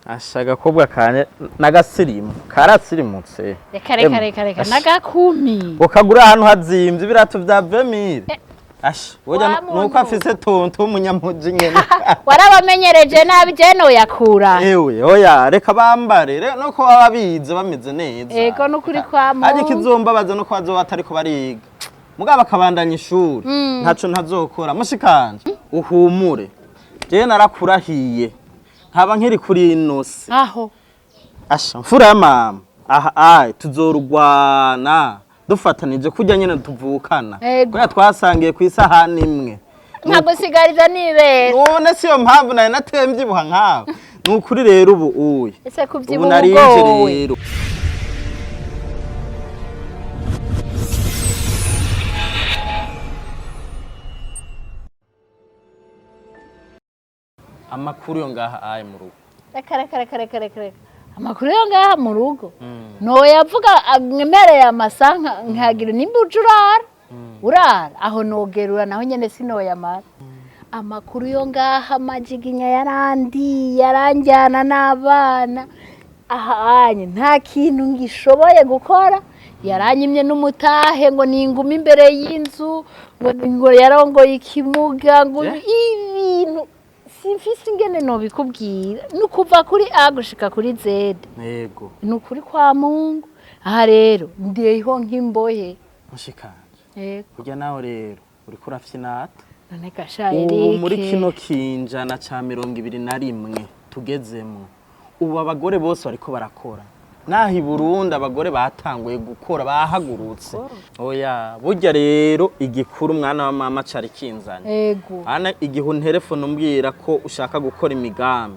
Asha agakobwa kanje n'agasirimu karasirimutse. Reka reka reka reka, n'agakumi. Ukagura ahantu hazimvye ibirato vya 20.000. Asha burya Wa nuko muntu. afise tonto w'umunyamuji nyene. Warabamenyereje nabi, je noyakura. Ewe oya, reka bambare nuko baba bize bameze neza. Ego, nukuri kwa Mungu. Ariko ikizombabaza nuko bazoba batariko bariga, mugabo bakabandanya ishuri, ntaco ntazokora. Mushikanje, uhumure, jewe narakurahiye nkaba nkiri kuri ino si. Aho. Asha mfura ya mama, aha ayi tuzorugwana dufatanije kurya nyene tuvukana. Ego. Kubera twasangiye ku isahani imwe. Nkagusigariza nibera. None siyo mpamvu nari nateye mbyibuha nkawe? Ni ukuri rero ubu uye Ese ubu kubyibuha narinje ugowe? Rero amakuru yo ngaha aye mu rugo. Reka reka reka reka reka reka, amakuru yo ngaha mu rugo noyavuga mwemereye amasaha nkagira nimba uje urara urara aho nogerura naho nyene sinoyamara. Amakuru yo ngaha, majiginya yarandiye, yaranjyana n'abana aha anye nta kintu ngishoboye gukora. Yaranyimye n'umutahe ngo ningume imbere y'inzu, ngo yarongoye ikimuga, ngo ibintu simfise ingene nobikubwira, ni ukuva kuri A gushika kuri Z. Yego. Ni ukuri kwa Mungu, aha rero ndiho nk'imbohe. Mushikanje, Yego. kurya nawe rero uriko urafyinata. None gasha Ubu muri Eric. kino kinjana ca 21 tugezemo, ubu abagore bose bariko barakora. Naho i Burundi abagore batanguye gukora, bahagurutse. Oya, burya rero igikuru, umwana wa mama, cari kinzanye. Ana igihe unterefone umbwira ko ushaka gukora imigambi,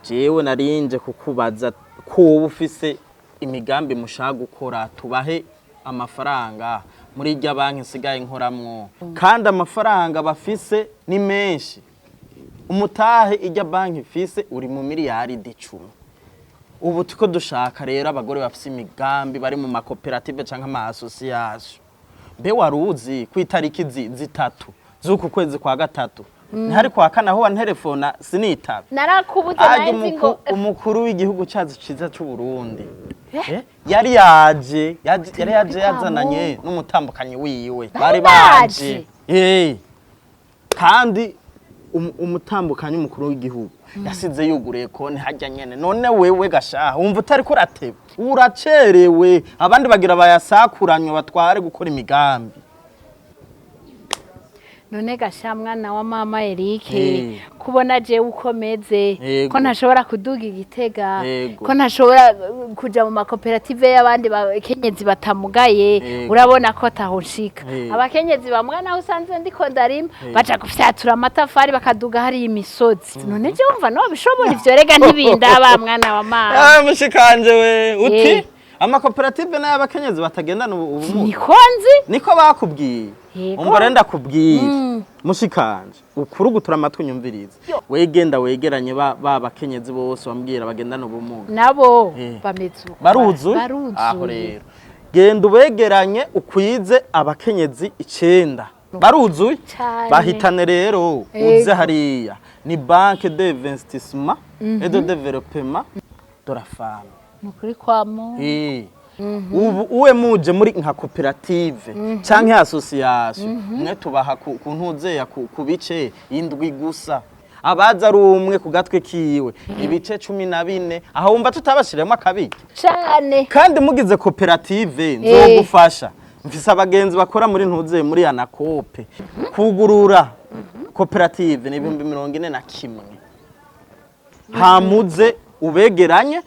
jewe narinje kukubaza ko wowe ufise imigambi mushaka gukora, tubahe amafaranga muri irya banki nsigaye nkoramwo. Kandi amafaranga bafise ni menshi. Umutahe irya banki ifise uri mu miliyaridi 10. Ubu tuko dushaka rero abagore bafise imigambi bari mu makoperative canke ama association. Mbe waruzi ku itariki 3 z'uku kwezi kwa gatatu, ntihari kwa kane, aho wanterefona sinitabe? Narakubuze. Aje. Nari nzi ngo Umukuru w'igihugu cyacu ciza c'u Burundi, yari yaje yari yaje yazananye n'umutambukanyi wiwe, bari baje. Kandi umutambukanyi umukuru w'igihugu yasize yuguriye konti hajya nyene. None wewe gashaha wumva utariko urateba, uracerewe, abandi bagira bayasakuranywe batware gukora imigambi. None gasha mwana wa mama Eric, kubona jewe ukomeze, ko ntashobora kuduga igitega, ko ntashobora kuja mu makoperative y'abandi bakenyezi batamugaye, urabona ko ataho nshika. Abakenyezi bamwe naho usanze ndiko ndarima, baja gufyatura amatafari, bakaduga hariya imisozi. None je wumva no bishobora ivyo? Rega ntibindaba, mwana wa mama. Ah, mushikanje we, uti amakoperative n'ay'abakenyezi batagendana ubumuga? Niko nzi. Niko bakubwiye? Yego. Umva rero ndakubwira, mushikanje, ukurugutura amatwi unyumvirize. Wegenda wegeranye ba bakenyezi bose wambwira bagendana ubumuga. Nabo bameze uko. Baruzuye. Baruzuye. Aho rero genda ubegeranye, ukwize abakenyezi 9 baruzuye. Cane. Bahitane rero uze hariya ni Banque d'investissement et de développement de la femme. Ni ukuri kwa Mungu. Ubu uwe muje muri nka koperative canke association, mwe tubaha ku ntuzeya ku bice 7 gusa, abaza ari umwe ku gatwe kiwe ibice 14. Aho wumva tutabashiremo akabiki? Cane. Kandi mugize koperative nzogufasha, mfise abagenzi bakora muri ntuze muri anakope. Kugurura koperative ni 41.000. Hamuze ubegeranye,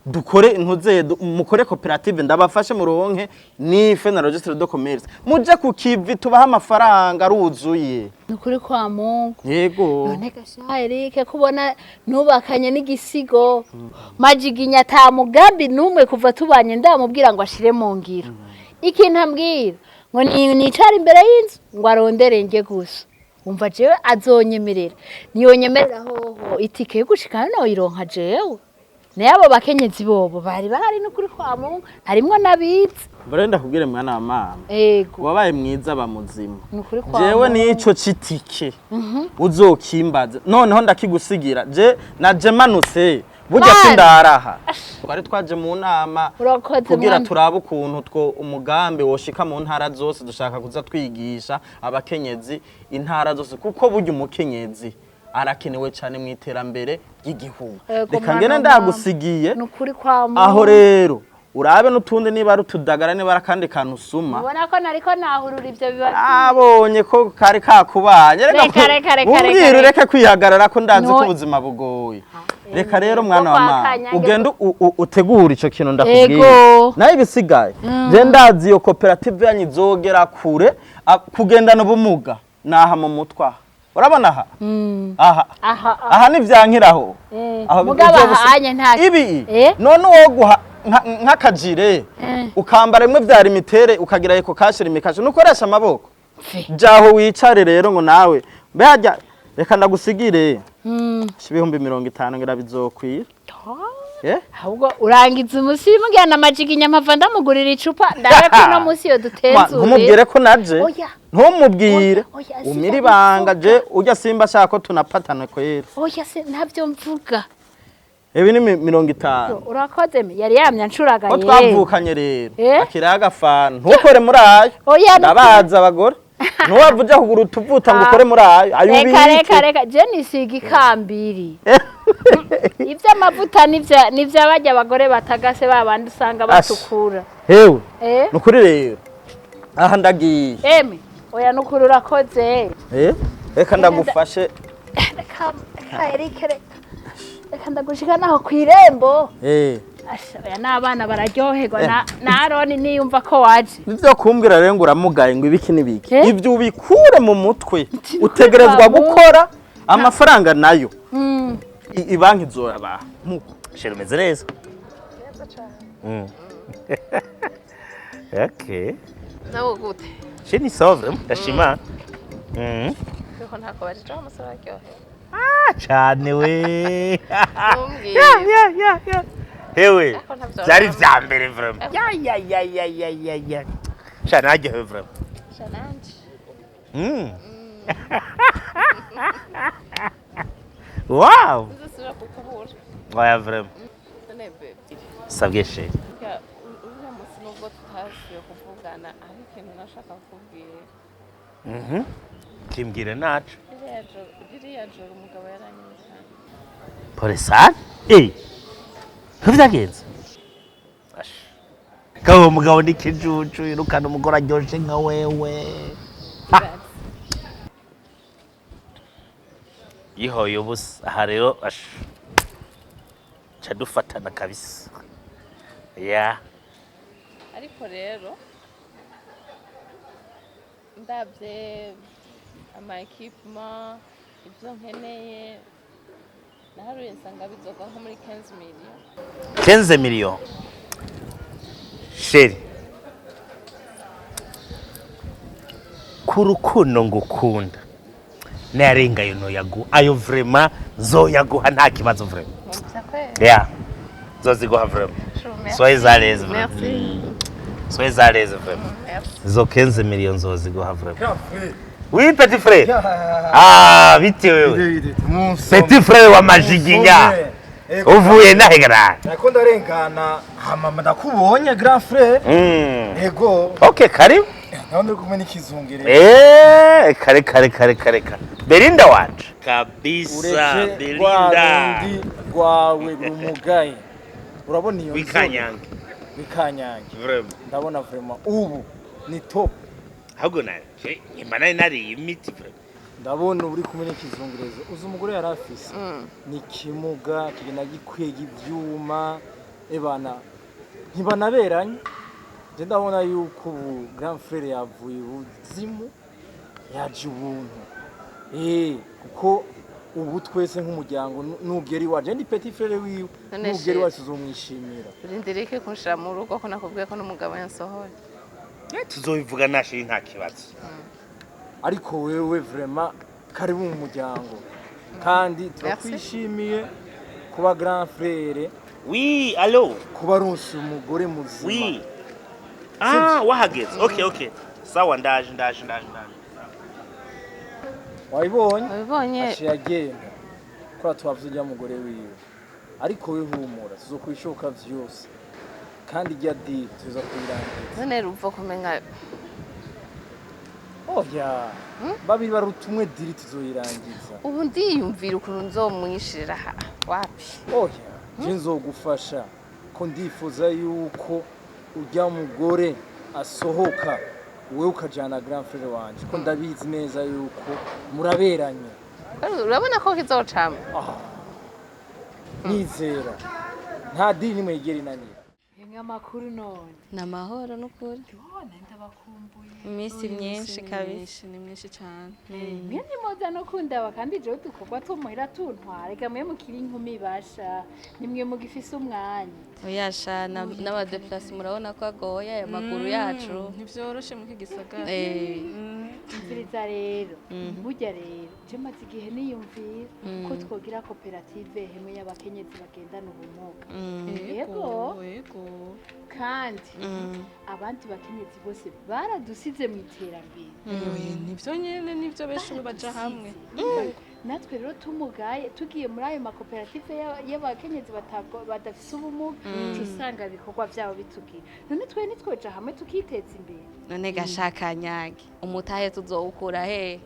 dukore ntuze mukore koperative, ndabafashe muronke nife na registre de commerce, muje ku kivi tubaha amafaranga aruzuye. Ni ukuri kwa Mungu. Yego. None gasha Eric, kubona nubakanye n'igisigo majiginya, ata mugambi n'umwe kuva tubanye ndamubwira ngo ashire mu ngiro. Ikintu ambwira ngo ni nicare imbere y'inzu ngo arondere nge gusa. Umva, jewe azonyemerera niyonyemerera hoho itike yo gushika hano ironka jewe? Naye abo bakenyezi bobo bari bahari, n'ukuri kwa Mungu harimwo n'abize. Mbere ndakubwire, mwana wa mama, wabaye mwiza ba muzima. Ni ukuri kwa Jewe Mungu. nico citike uzokimbaza, noneho ndakigusigira. Je naje manutse Burya Mana. sindaraha, twari twaje mu nama Urakoze, kugira mwana. turabe ukuntu two umugambi woshika mu ntara zose. Dushaka kuza twigisha abakenyezi intara zose, kuko burya umukenyezi arakenewe cyane mu iterambere ry'igihugu. Ego, Reka mwana ngene wa ndagusigiye. Ni ukuri kwa Mungu. Aho rero urabe n'utundi, niba ari utudagara, niba ari akandi kantu usuma. Ubona ko nariko nahurura ivyo biba. Abonye ko kari kakubanye. Reka Reka, reka, reka, umbwire, reka. ureke kwihagarara ko ndazi ko No. ubuzima bugoye. Reka rero, mwana Ko wa kwa mama, Kanyange. ugende utegure ico kintu ndakubwiye. Ego. Nayo ibisigaye, je ndazi iyo koperative yanyu izogera kure. Kugendana ubumuga naha mu mutwe aha, urabona aha, aha, Aha, aha. aha nivyankiraho. Eh, Aho mugabo ahanye nta ibi. Eh? None uwo guha nk'akajire Eh. ukambara bimwe vya limitere, ukagira eco cash, limikashe, nukoresha amaboko. Pfe. Jaho wicare rero ngo nawe mbe harya, reka ndagusigire 50,000, ngira bizokwira. Eh? Ahubwo urangiza umunsi mugirana amajiginya, mpava ndamugurira icupa, ndabe ko uno munsi yo dutenzure. Ntumubwire ko naje. Oya. Ntumubwire. Oya, oya, umire ibanga. Je urya simba ashaka ko tunapatana kwera. Oya se, ntabyo mvuga. Ibi ni 50. Urakoze, yari yamye ancuragaye. Ko twavukanye rero. Eh? Akiriya agafana ntukore muri ayo. Oya, Ndabaza abagore, ntuwava uja kugura utuvuta ngo ukore muri ayo, ayo Reka, ubike. reka, reka, je nisiga ikambiri. Ivy'amavuta nivya barya abagore batagase, babandi usanga batukura. Hewe. Eh? Nukuri rero, aha ndagiye. Eme, oya, nukuri urakoze. Eh, reka ndagufashe. Reka, reka, Eric, reka, reka ndagushika naho kw'irembo. Eh. Asha, oya, n'abana bararyoherwa na Aroni niyumva ko waje. Nivyo kumbwira rero ngo uramugaye, ngo ibiki n'ibiki. Eh? Ivyo ubikure mu mutwe. Utegerezwa Kwa gukora amafaranga nayo. Ibanki izoyabaha. Muko. Chérie, umeze neza? Okay. Nawe gute? Chérie, ni sawa vraiment, ndashima. Kuko ntako bajije aho umusore aryohewe. Ah, cane we. Ntumbwire. Ya. Hewe. Ariko ntabyo Byari wari. vya mbere vraiment. Ya ya ya ya ya ya ya. Sha, naryohewe vraiment. Sha, nanje. Wow. Nzosubira kukubura. Oya vraiment. None bébé. Sabwe, chérie. Burya uriya munsi nubwo tutasubiye kuvugana, hari ikintu nashaka kukubwira. Kimbwire naco. Ririya joro umugabo yaranyirukanye. Pole sana. Eh. Ko vyagenze? Ash. Kawo mugabo ni kijuju, yirukana umugore aryoshe nka wewe. Ibaze. Yihoye ubusa aha rero, ash. Ca dufatana kabisa. Ya. Ariko rero ndabye ama équipement, ibyo nkeneye, naharuye nsanga bizogwa nko muri 15 millions. 15 millions. Chérie. Ku rukundo ngukunda, narengayo noyagu ayo vraiment, zoyaguha nta kibazo vraiment. Yeah. Zoziguha vraiment. Soyez à l'aise vraiment. Merci. Soyez à l'aise vraiment. Merci. Izo 15 millions nzoziguha vraiment. Oui, petit frère. Ah, bite wewe. Petit frère wa Majiginya. Uvuye nahe gara? Nako ndarengana hama ndakubonye, grand frère. Ego. Okay, karibu. Naho ndi kumwe n'ikizungere. Eh, kare kare kare kare kare. Belinda wanje. Kabisa. Ureke rwa rundi rwawe rumugaye. Urabona iyo nzobe? Wikanyange. Wikanyange. Vraiment. Ndabona vraiment ubu ni top. Ahubwo na nyuma nari nariye imiti vraiment. Ndabona uri kumwe n'ikizungerezo. Uzi umugore yari afise? Ni kimuga kigenda gikwega ivyuma. Ebana, ntibanaberanye. Je ndabona yuko ubu grand frère yavuye ubuzimu yaje ubuntu. Kuko ubu twese nk'umuryango, nugera iwacu, ndi petit frère wiwe, None nugera chérie. iwacu uzomwishimira. Urindiriye iki kunshira mu rugo ko nakubwiye ko n'umugabo yansohoye? Tuzobivuga nashiri, nta kibazo. Ariko wewe vraiment karibu mu muryango, kandi turakwishimiye kuba grand frère, Oui, allo. kuba aronse umugore muzima. Oui. Ah, wahageze. Okay, okay. Sawa, ndaje, ndaje, ndaje, ndaje. Wabibonye? Wabibonye? Aciye agenda kora, tubavuze ujya mugore wiwe. Ariko we humura, tuzokora ibishoboka vyose kandi irya deal tuza kuyirangiza. None ruva kumenga Oya, babiri baruta umwe, deal tuzoyirangiza. Ubu ndiyumvira ukuntu nzomwishirira ha wapi. Oya, je nzogufasha ko ndifuza yuko ujya mugore asohoka, wewe ukajana grand frère wanje, ko ndabizi neza yuko muraberanye. Urabona ko kizocama? Nizera nta deal nimwe yigera inanira. Amakuru none? Ni amahoro n'ukuri. None ndabakumbuye. Iminsi myinshi kabisa. Ni myinshi cyane. Mwe nimuza no kundaba, kandi jewe udukorwa tumuhira tuntwara. Reka mwe mukiri inkumi basha, nimwe mugifise umwanya. Oyasha, n'abadeplasi murabona ko agoye aya maguru yacu. Ntibyoroshe mu gisagara. Umviriza rero, burya rero je maze igihe niyumvira ko twogira koperative hamwe y'abakenyezi bagendana ubumuga. Yego. Yego. Kandi abandi bakenyezi bose baradusize mu iterambere. Nibyo nyene, nibyo, benshi ubu baja hamwe. Natwe rero tumugaye tugiye muri ayo makoperative y'abakenyezi badafise ubumuga, uca usanga ibikorwa byabo bitugira. None twe nitwoja hamwe tukiteza imbere? None gashakanyage, umutahe tuzowukura he?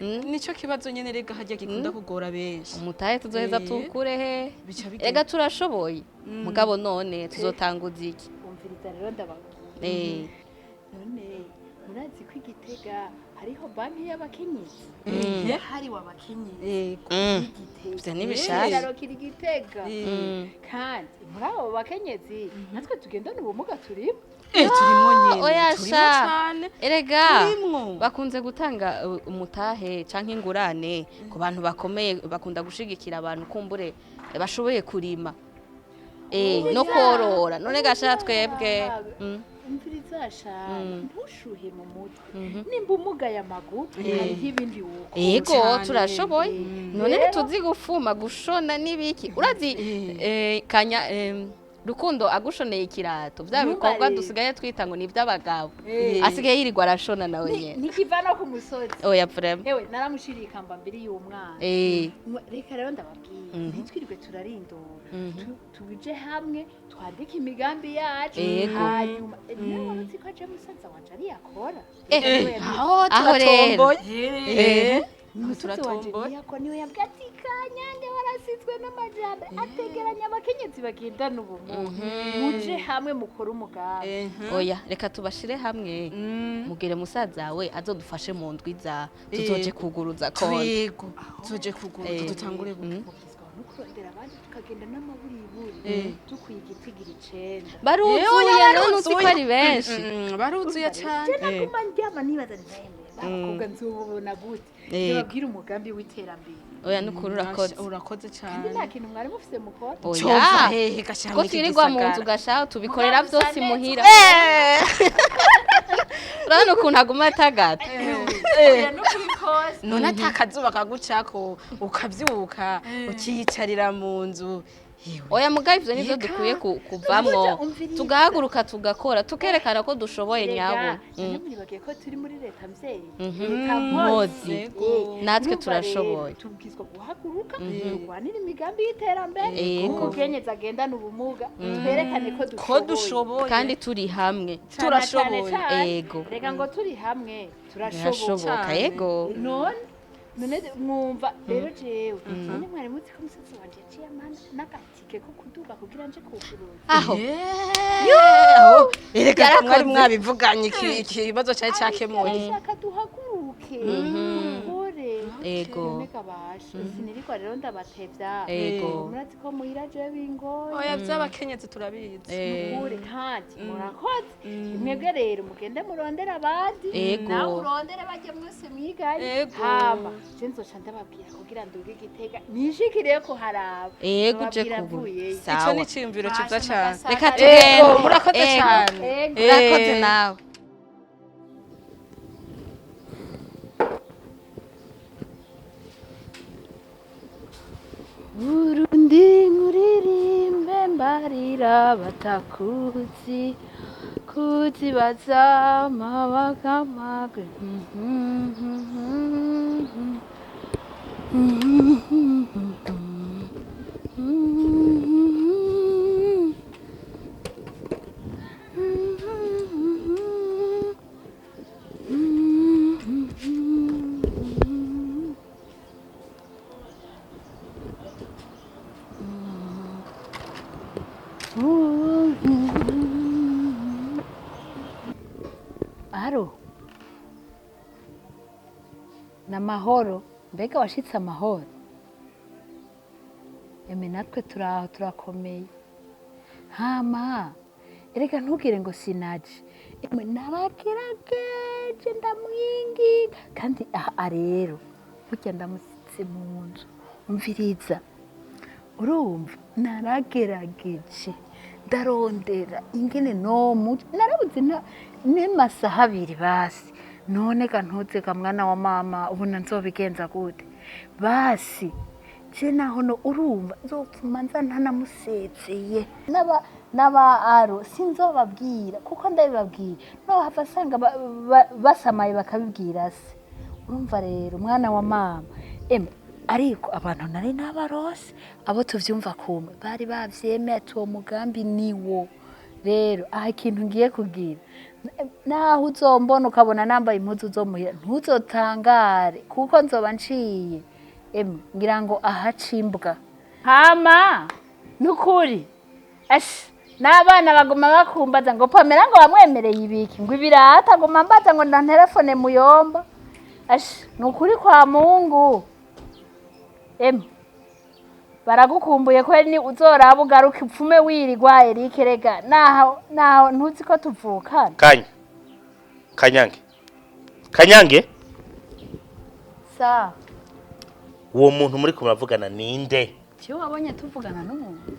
Nico kibazo nyene rega harya gikunda kugora benshi. Umutahe tuzoheza tuwukure he? Bica bigenda. Ega turashoboye, mugabo none tuzotanguza iki? Umviriza rero ndababwira. None murazi ko igitega hariho banki y'abakenyezi yahariwe abakenyezi? Yego. Y'Igitega. Ivyo ni bishasha. Ikiraro kiri Gitega, kandi muri abo bakenyezi natwe tugendana ubumuga turimo. Turimo nyene. Oya turimo sha. Cane. Erega Turimwo. bakunze gutanga umutahe canke ingurane ku bantu bakomeye, bakunda gushigikira abantu kumbure bashoboye kurima no korora. None gasha twebwe Umviriza shana, ntushuhe mu mutwe. Nimba umugaye amaguru, hariho ibindi wokora. Ego. Cane. Turashoboye. None Rero- ntituzi gufuma, gushona n'ibiki? Urazi kanya Rukundo agushoneye ikirato, vya bikorwa Ntubarebe. dusigaye twita ngo ni ivy'abagabo, asigaye yirirwa arashona nawe nyene. Ntikiva no ku musozi. Oya, vraiment. Ewe, naramushiriye ikamba mbiri y'umwana. Reka rero ndababwiye, ntitwirirwe turarindura. Tuje hamwe twandike imigambi yacu. Hanyuma niwe wari uzi ko aje musaza wanje ariyo akora. Aho Aho rero. turatomboye. Musaza wanje Turatomboye. niyo akora, niwe yabwiye ati kanyange warasizwe n'amajambo, ategeranya abakenyezi bagendana ubumuga, muje hamwe mukore umugambi. Oya, reka tubashire hamwe, mugere musaza we azodufashe mu ndwi za tuzoje kuguruza konti. Yego, tuje kugura dutangure. Tubwizwa no kurondera abandi, tukagenda n'amaburiburi dukwiye igitigira 9. Baruzuye, none uzi ko ari benshi. Baruzuye cane. Je naguma ndyama nibaza nti "Emwe, bakobwa nzobubona gute?" Nibabwira umugambi w'iterambere. Oya, nukuri urakoze. Urakoze Kandi cane. nta kintu mwari mufise mukora. Oya. Hehe gasha. Ko twirirwa mu nzu gashaho, tubikorera Mugabo byose usa neza. imuhira. Urabona ukuntu aguma atagata. Oya, n'ukuri kose. None atakazuba kagucako ukavyuka ukiyicarira mu nzu. Yewe. Oya, mugabo ivyo nivyo dukwiye kuvamwo, Umviriza. tugahaguruka, tugakora, tukerekana ko dushoboye Erega, nyabo. none muribagiye ko turi muri leta mvyeyi, Mhm. leta Mpozi. mpozi. Natwe Urumva turashoboye. rero, tubwizwa guhaguruka turwanire imigambi y'iterambere. Umukenyezi agendana ubumuga, twerekane ko Ko dushoboye. dushoboye. Kandi turi hamwe. Cane, Turashoboye. cane, cane. Ego. Reka ngo turi hamwe turashoboka. Birashoboka. Cane. Ego. None mwumva rero jewe, none mwari muzi ko musaza wanje yaciye amana n'agatike ko kuduga kugira nje kuguruza? Aho. Aho erega Yarakoze. mwari mwabivuganye, ikibazo cyari cyakemuye. Ashaka duhaguruke dukore. Ego. None kabasha sinirirwa rero ndabatevya. Ego. Murazi ko muhira jewe bingoye. Oya, by'abakenyezi turabizi. Mukure kandi murakoze. Mwebwe rero mugende murondere abandi. Ego. Nawe urondere bajye mwese mwiganye. Ego. Hama je nzoca ndababwira kugira nduge Igitega nishikiriye kuharaba. Ego, uje Nzobabwira kugura. mvuyeyo. Ico Sawa. ni iciyumviro ciza cane. Reka Ego, tugende. murakoze Ego. cane. Ego. Urakoze nawe. Burundi, nkuririmbe mbarira batakuzi kuzibaza mabakamagwe. Aro namahoro, mbega washitse amahoro? Eme natwe turaho turakomeye. Hama erega ntugire ngo sinaje, emwe naragerageje ndamwinginga, kandi aha rero burya ndamusitse mu nzu. Umviriza, urumva naragerageje ndarondera ingene nomu narabuze n'amasaha abiri basi. None ga ntuze ga mwana wa mama, ubona nzobigenza gute basi? Je naho no urumva nzopfuma nza ntanamusezeye n'aba aro sinzobabwira, kuko ndabibabwira no hava asanga basamaye bakabibwira se. Urumva rero mwana wa mama, emwe ariko abantu nari n'abarose abo tuvyumva kumwe bari bavyemeye ati uwo mugambi niwo. Rero aha ikintu ngiye kugira, naho uzombona ukabona nambaye impuzu zo muhira ntuzotangare, kuko nzoba nciye emwe ngira ngo ahaca imbwa. Hama nukuri ash n'abana baguma bakumbaza ngo Pamela ngo bamwemereye ibiki, ngo ibirata, ngo mbaza ngo ndantelefone muyomba. Ash nukuri kwa Mungu emwe baragukumbuye kweri, ni uzoraba ugaruke upfume wirirwa Eric. Rega naho naho ntuzi ko tuvukana. Kanya Kanyange, Kanyange, Sa uwo muntu muri muravugana ninde? Cyo wabonye tuvugana n'umuntu?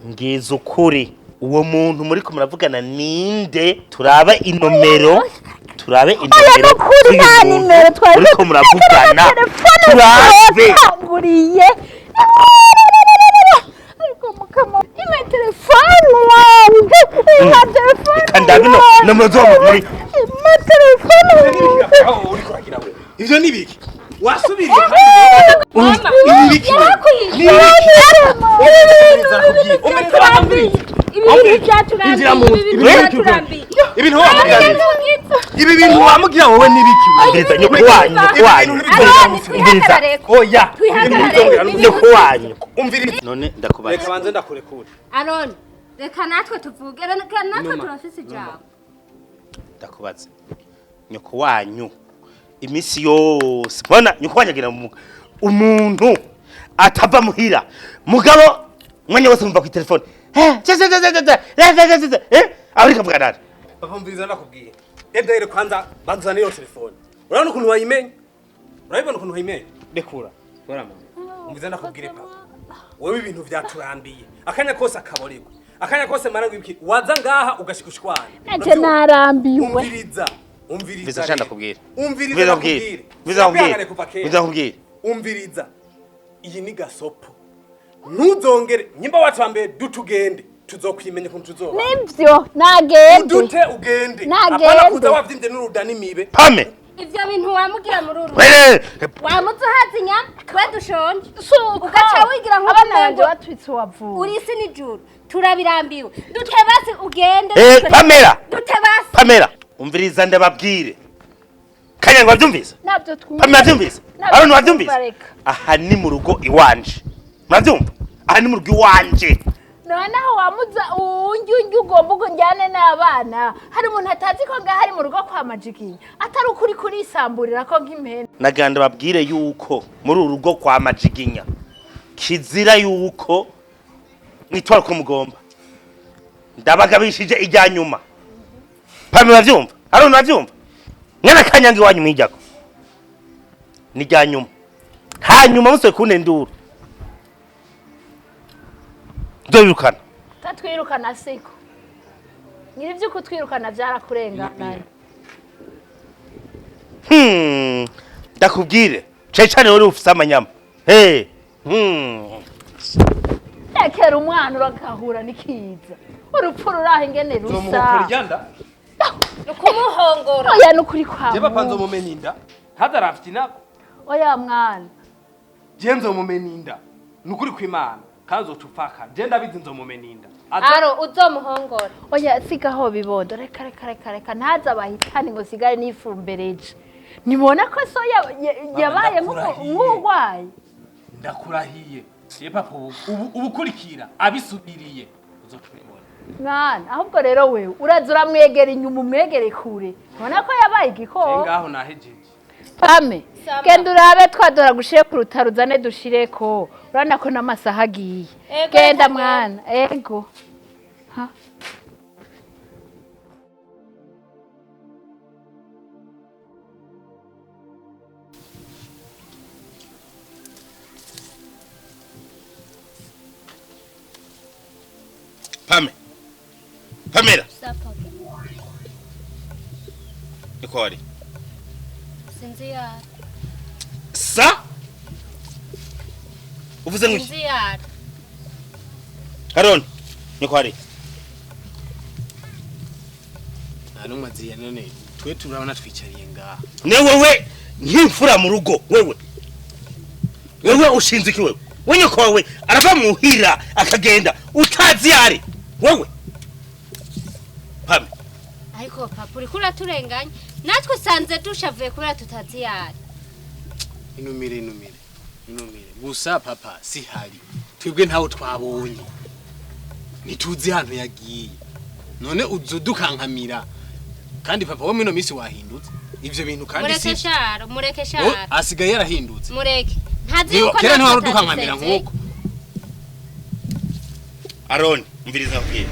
Ngiza ukuri, uwo muntu muri muravugana ninde? Turabe inomero, turabe inomero. Oya nukuri nta nimero twari muriko muravugana, turabe. Tanguriye ariko mukama ima telefone wanje, ima telefone. Reka ndabe ino nomero zo muri ima telefone. Ivyo ni biki wasubiriye kandi ibi biki ni ibintu wamugira, ibi bintu wamugira wowe ni biki? Umviriza nyoko wanyu, nyoko wanyu, umviriza. Oya, nyoko wanyu. Umviriza. None ndakubaza. Reka banze ndakurekure. Aron, reka natwe tuvuge, reka natwe turafise ijambo. Ndakubaza nyoko wanyu, imisi yose mbona nyoko wanyu agira umuntu atava muhira, mugabo mwanya wose mumva ku telefone eh eh ariko avuga nani? Papa, umviriza ndakubwiye. Ebyo kwanza banzana iyo telefone. Urabona ukuntu wayimenya? Urabibona ukuntu wayimenya? Rekura. Urabona? Umviriza ndakubwire papa. Wewe ibintu vyaturambiye. Akanya kose akaborerwa. Akanya kose mara ngibiki waza ngaha ugashikushwana. Nanje narambiwe. Umviriza. Umviriza. Umviriza sha ndakubwira. Umviriza ndakubwira. Umviriza ndakubwira. Umviriza ndakubwira. Umviriza. Iyi ni gasopo. Ntuzongere nyimba wacu wa dutugende tuzokwimenya kuntu tuzoba. Nivyo nagende. Udute ugende. Apana kuza wavyimbye n'uruda n'imibe. Pame. Ivyo bintu wamugira muri uru. Wamuze uhaza inyama twe dushonje. Ugaca wigira nko abana banje batwitse wavuye. Uri isi n'ijuru turabirambiwe. Dute basi ugende. Pamela. Dute basi. Pamela. Umviriza ndababwire. Kanyange wavyumvise? Navyo twumva. Pamela wavyumvise? Aroni wavyumvise? Aha ni mu rugo iwanje. Muravyumva? Aha ni mu rugo iwanje. Noneho wamuza unjye ugomba ujyane n'abana. Hari umuntu atazi ko ngaha ari mu rugo kwa Majiginya, atari ukuri kurisamburira ko nk'impene. Naganda babwire yuko muri uru rugo kwa Majiginya kizira yuko mwitwara ko mugomba. Ndabagabishije ijya nyuma. Pamela uravyumva? Aroni uravyumva? Mwana Kanyange iwanyu mwijyako ni rya nyuma. Hanyuma muswe kunte nduru nzobirukana. Tatwirukana siko. Nyiri byo kutwirukana byarakurengana. Ndakubwire cecane uri ufise amanyama. Hey. Rekera umwana urakahura nikiza. Urupfu ruraho ingene rusa. Nzomuhokora iryanda. Kumuhongora. Oya nukuri kwa. Je papa nzomumena inda. Hadarafite inako. Oya mwana. Je nzomumena inda. Nukuri kw'Imana. Kazo tupfaka. Je ndabizi nzomumena inda. Aro uzomuhongora. Oya sigaho bibondo. Reka reka reka reka ntaza bahitane ngo sigare nifumbereje. Nibona ko so yabaye nk'ugwaye. Ndakurahiye. Je papa, ubu ubukurikira abisubiriye uzocubibona. Mwana, ahubwo rero wewe uraza uramwegera inyuma, umwegere kure, ubona ko yabaye igikoko. Ngaho nahejeje. Pame, genda urabe twadora gushire ku rutaro, uzane dushireko. Urabona ko n'amasaha agiye. Ego, genda reka. Mwana, ego. Ha. Pame, Pamela. Niko wari? Sinzi yara. Sa uvuze ngo iki? Sinzi yara. Haron, niko wari? Nta numwe aziye. None twe turabona twicariye ngaha. Ne wewe nk'imfura mu rugo, wewe ushinzwe iki? Wewe we nyoko wawe arava muhira akagenda utazi yari wewe, Pame? Ariko papa, uriko uraturenganya. Natwe usanze dushavuye kubera tutazi yara. Inumire, inumire, inumire gusa. Papa si hari, twebwe ntawe twabonye, ntituzi ahantu yagiye. None uzodukankamira kandi papa wo mino minsi wahindutse ivyo bintu kandi Mureke si sharo, mureke Wo- sharo. Asigaye yarahindutse. Mureke, ntazi Niba- yuko kera natwe ntiwari udukankamira tutadusezeye. nk'uko. Aroni, umviriza nkubwire.